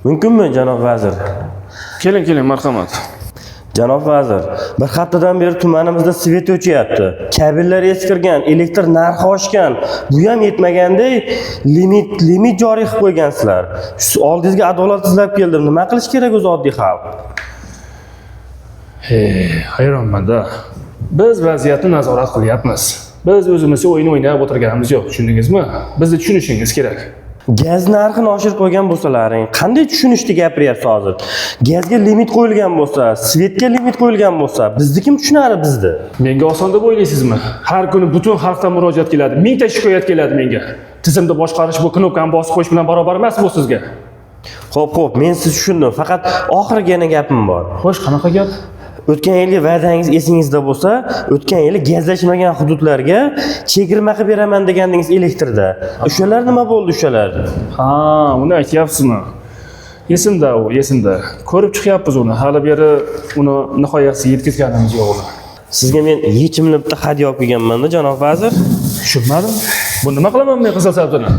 Mumkinmi, janob vazir? Keling, keling, marhamat. Janob vazir, bir haftadan beri tumanimizda svet o'chyapti. Kabellar eskirgan, elektr narxi oshgan. Bu ham yetmaganday limit joriy qilib qo'ygansizlar. Shu oldingizga adolat izlab keldim. Nima qilish kerak o'zi oddiy xalq? Hey, hayronman-da. Biz vaziyatni nazorat qilyapmiz. Biz o'zimizcha o'yin o'ynab o'tirganimiz yo'q, tushundingizmi? Bizni tushunishingiz kerak. Gaz narxini oshirib qo'ygan bo'lsalaring, qanday tushunishni gapiryapsiz hozir? Gazga limit qo'yilgan bo'lsa, svetga limit qo'yilgan bo'lsa, bizni kim tushunadi bizni? Menga oson deb o'ylaysizmi? Har kuni butun xalqdan murojaat keladi, mingta shikoyat keladi menga. Tizimni boshqarish bu knopkani bosib qo'yish bilan barobar emas bu sizga. Xo'p, xo'p, men sizni tushundim. Faqat oxirgi yana gapim bor. Xo'sh, qanaqa gap? O'tgan yilgi va'dangiz esingizda bo'lsa, o'tgan yili gazlashmagan hududlarga chegirma qilib beraman degandingiz elektrda. O'shalar nima bo'ldi o'shalar? Ha, uni aytyapsizmi? Esimda u, esimda. Ko'rib chiqyapmiz uni. Hali beri uni nihoyasiga yetkazganimiz yo'q uni. Sizga men yechimli bitta hadya olib kelganman-da, janob vazir. Tushunmadim. Bu nima qilaman men qizil sabzini?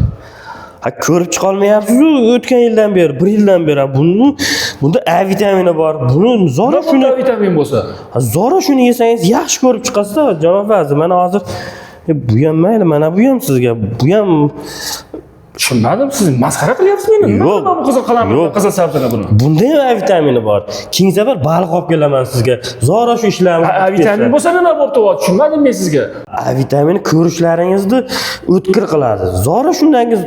Ha, ko'rib chiqolmayapsiz-u o'tgan yildan beri, bir yildan beri. Buni bunda A vitamini bor. Buni zora Shuni shuni vitamin bo'lsa. Ha, zora shuni yesangiz yaxshi ko'rib chiqasiz-da, janob vazir. Mana hozir bu ham mayli, mana bu ham sizga, bu ham. Tushunmadim, siz masxara qilyapsiz meni. Nima Yo'q. qilaman bu qizil qalam, Yo'q. qizil sabzini buni? Bunda ham A vitamini bor. Keyingi safar baliq olib kelaman sizga. Zora shu ishlarimiz A vitamin bo'lsa nima bo'pti? Tushunmadim men sizga. A vitamini ko'rishlaringizni o'tkir qiladi. Zora shundan keyin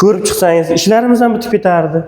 ko'rib chiqsangiz ishlarimiz ham bitib ketardi.